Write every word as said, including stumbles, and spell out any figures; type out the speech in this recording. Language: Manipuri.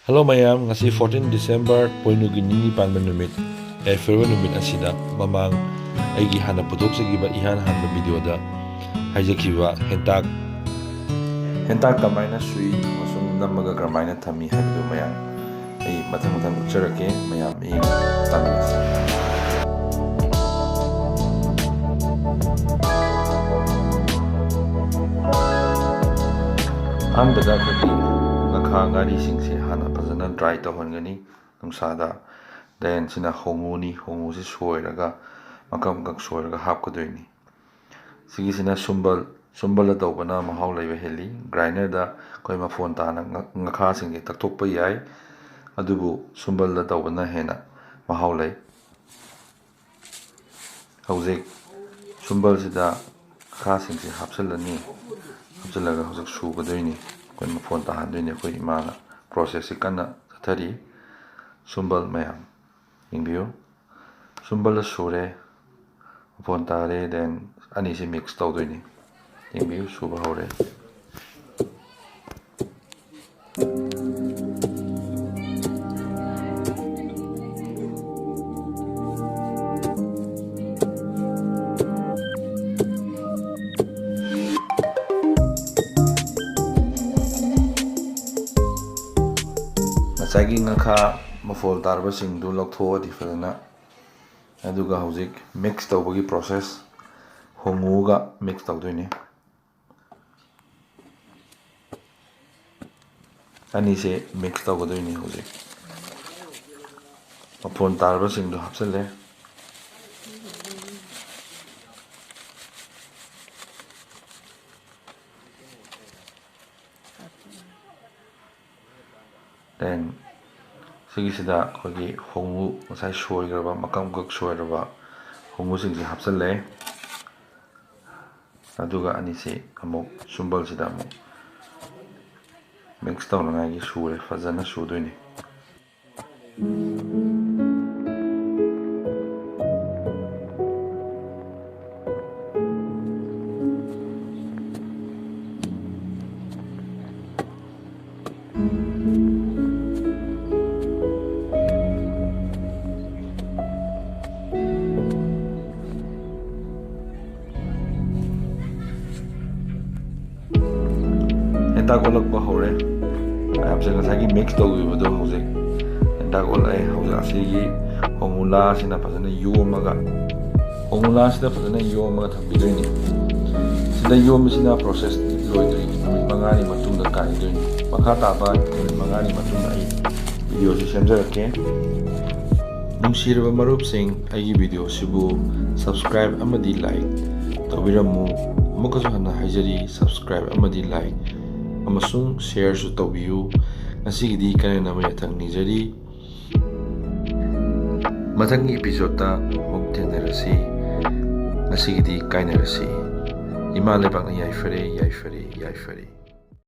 Hello ꯃꯌꯥꯝ, ꯉꯁꯤ fourteen December, ꯄꯣꯏꯅꯨꯒꯤ ꯅꯤꯅꯤ ꯄꯥꯟꯕ ꯅꯨꯃꯤꯠ, ꯑꯦ, farewell ꯅꯨꯃꯤꯠ ꯑꯁꯤꯗ ꯃꯃꯥꯡ ꯑꯩꯒꯤ ꯍꯥꯟꯅ ꯄꯨꯊꯣꯛꯆꯈꯤꯕ ꯏꯍꯥꯟ ꯍꯥꯟꯕ video ꯗ ꯍꯥꯏꯖꯈꯤꯕ ꯍꯦꯟꯇꯥꯛ, ꯍꯦꯟꯇꯥꯛ ꯀꯃꯥꯏꯅ ꯁꯨꯏ ꯑꯃꯁꯨꯡ ꯅꯝꯃꯒ ꯀꯔꯝꯍꯥꯏꯅ ꯊꯝꯃꯤ ꯍꯥꯏꯕꯗꯨ ꯃꯌꯥꯝ ꯑꯩ ꯃꯊꯪ ꯃꯊꯪ ꯎꯠꯆꯔꯛꯀꯦ, ꯃꯌꯥꯝ ꯌꯦꯡꯕ ꯇꯥꯃꯤꯟꯅꯁꯤ꯫ ꯑꯍꯥꯟꯕꯗ ꯑꯩꯈꯣꯏꯒꯤ ꯉꯥꯈꯥ ꯉꯥꯔꯤꯁꯤꯡꯁꯦ ꯍꯥꯟꯅ ꯐꯖꯅ dry ꯇꯧꯍꯟꯒꯅꯤ ꯅꯨꯡꯁꯥꯗ꯫ Then ꯁꯤꯅ ꯍꯣꯡꯉꯨꯅꯤ, ꯍꯣꯡꯉꯨꯁꯤ ꯁꯣꯏꯔꯒ ꯃꯀꯛ ꯃꯀꯛ ꯁꯣꯏꯔꯒ ꯍꯥꯞꯀꯗꯣꯏꯅꯤ꯫ ꯁꯤꯒꯤꯁꯤꯅ ꯁꯨꯝꯕꯜ, ꯁꯨꯝꯕꯜꯗ ꯇꯧꯕꯅ ꯃꯍꯥꯎ ꯂꯩꯕ ꯍꯦꯜꯂꯤ꯫ Grinder ꯗ ꯑꯩꯈꯣꯏ ꯃꯐꯣꯟ ꯇꯥꯅ ꯉ-, ꯉꯥꯈꯥꯁꯤꯡꯁꯦ ꯇꯛꯊꯣꯛꯄ ꯌꯥꯏ, ꯑꯗꯨꯕꯨ ꯁꯨꯝꯕꯜꯗ ꯇꯧꯕꯅ ꯍꯦꯟꯅ ꯃꯍꯥꯎ ꯂꯩ꯫ ꯍꯧꯖꯤꯛ ꯁꯨꯝꯕꯜꯁꯤꯗ ꯉꯥꯈꯥꯁꯤꯡꯁꯦ ꯍꯥꯞꯆꯤꯜꯂꯅꯤ꯫ ꯍꯥꯞꯆꯤꯜꯂꯒ ꯍꯧꯖꯤꯛ ꯁꯨꯒꯗꯣꯏꯅꯤ꯫ ꯑꯩꯈꯣꯏ ꯃꯐꯣꯟ ꯇꯥꯍꯟꯗꯣꯏꯅꯤ꯫ ꯑꯩꯈꯣꯏ ꯏꯃꯥꯅ process ꯁꯤ ꯀꯟꯅ ꯆꯠꯊꯔꯤ꯫ ꯁꯨꯝꯕꯜ ꯃꯌꯥꯝ ꯌꯦꯡꯕꯤꯌꯨ꯫ ꯁꯨꯝꯕꯜꯗ ꯁꯨꯔꯦ, ꯃꯐꯣꯟ ꯇꯥꯔꯦ, then ꯑꯅꯤꯁꯤ mix ꯇꯧꯗꯣꯏꯅꯤ꯫ ꯌꯦꯡꯕꯤꯌꯨ, ꯁꯨꯕ ꯍꯧꯔꯦ꯫ ꯉꯁꯥꯏꯒꯤ ꯉꯥꯈꯥ ꯃꯐꯣꯜ ꯇꯥꯔꯕꯁꯤꯡꯗꯨ ꯂꯧꯊꯣꯛꯑꯗꯤ ꯐꯖꯅ, ꯑꯗꯨꯒ ꯍꯧꯖꯤꯛ mix ꯇꯧꯕꯒꯤ process, ꯍꯣꯡꯉꯨꯒ mix ꯇꯧꯗꯣꯏꯅꯤ꯫ ꯑꯅꯤꯁꯦ mix ꯇꯧꯒꯗꯣꯏꯅꯤ ꯍꯧꯖꯤꯛ꯫ ꯃꯐꯣꯟ ꯇꯥꯔꯕꯁꯤꯡꯗꯣ ꯍꯥꯞꯆꯤꯜꯂꯦ꯫ Then ꯁꯤꯒꯤꯁꯤꯗ ꯑꯩꯈꯣꯏꯒꯤ ꯍꯣꯡꯉꯨ, ꯉꯁꯥꯏ ꯁꯣꯏꯈ꯭ꯔꯕ, ꯃꯀꯛ ꯃꯀꯛ ꯁꯣꯏꯈ꯭ꯔꯕ ꯍꯣꯡꯉꯨꯁꯤꯡꯁꯦ ꯍꯥꯞꯆꯤꯜꯂꯦ꯫ ꯑꯗꯨꯒ ꯑꯅꯤꯁꯤ ꯑꯃꯨꯛ ꯁꯨꯝꯕꯜꯁꯤꯗ ꯑꯃꯨꯛ mix ꯇꯧꯅꯉꯥꯏꯒꯤ ꯁꯨꯔꯦ, ꯐꯖꯅ ꯁꯨꯗꯣꯏꯅꯤ꯫ ꯗꯥꯛ ꯑꯣꯜꯂꯛꯄ ꯍꯧꯔꯦ꯫ ꯃꯌꯥꯝꯁꯦ ꯉꯁꯥꯏꯒꯤ mix ꯇꯧꯈꯤꯕꯗꯣ ꯍꯧꯖꯤꯛ ꯗꯥꯛ ꯑꯣꯜꯂꯛꯑꯦ꯫ ꯍꯧꯖꯤꯛ ꯑꯁꯤꯒꯤ ꯍꯣꯡꯒꯨꯂꯥꯁꯤꯅ ꯐꯖꯅ ꯌꯣꯝꯃꯒ, ꯍꯣꯡꯒꯨꯂꯥꯁꯤꯗ ꯐꯖꯅ ꯌꯣꯝꯃꯒ ꯊꯝꯕꯤꯗꯣꯏꯅꯤ꯫ ꯁꯤꯗ ꯌꯣꯝꯕꯁꯤꯅ process ꯂꯣꯏꯗ꯭ꯔꯤ, ꯅꯨꯃꯤꯠ ꯃꯉꯥꯅꯤ ꯃꯇꯨꯡꯗ ꯀꯥꯏꯗꯣꯏꯅꯤ꯫ ꯃꯈꯥ ꯇꯥꯕ ꯅꯨꯃꯤꯠ ꯃꯉꯥꯅꯤ ꯃꯇꯨꯡꯗ ꯑꯩ videoꯁꯤ ꯁꯦꯝꯖꯔꯛꯀꯦ꯫ ꯅꯨꯡꯁꯤꯔꯕ ꯃꯔꯨꯞꯁꯤꯡ, ꯑꯩꯒꯤ videoꯁꯤꯕꯨ subscribe ꯑꯃꯗꯤ like ꯇꯧꯕꯤꯔꯝꯃꯨ꯫ ꯑꯃꯨꯛꯀꯁꯨ ꯍꯟꯅ ꯍꯥꯏꯖꯔꯤ, subscribe ꯑꯃꯗꯤ like ꯑꯃꯁꯨꯡ shareꯁꯨ ꯇꯧꯕꯤꯌꯨ꯫ ꯉꯁꯤꯒꯤꯗꯤ ꯀꯥꯏꯅꯅꯕ ꯌꯥꯊꯪ ꯅꯤꯖꯔꯤ꯫ ꯃꯊꯪꯒꯤ episodeꯇ ꯑꯃꯨꯛ ꯊꯦꯡꯅꯔꯁꯤ꯫ ꯉꯁꯤꯒꯤꯗꯤ ꯀꯥꯏꯅꯔꯁꯤ꯫ ꯏꯃꯥ ꯂꯩꯕꯥꯛꯅ ꯌꯥꯏꯐꯔꯦ, ꯌꯥꯏꯐꯔꯦ, ꯌꯥꯏꯐꯔꯦ꯫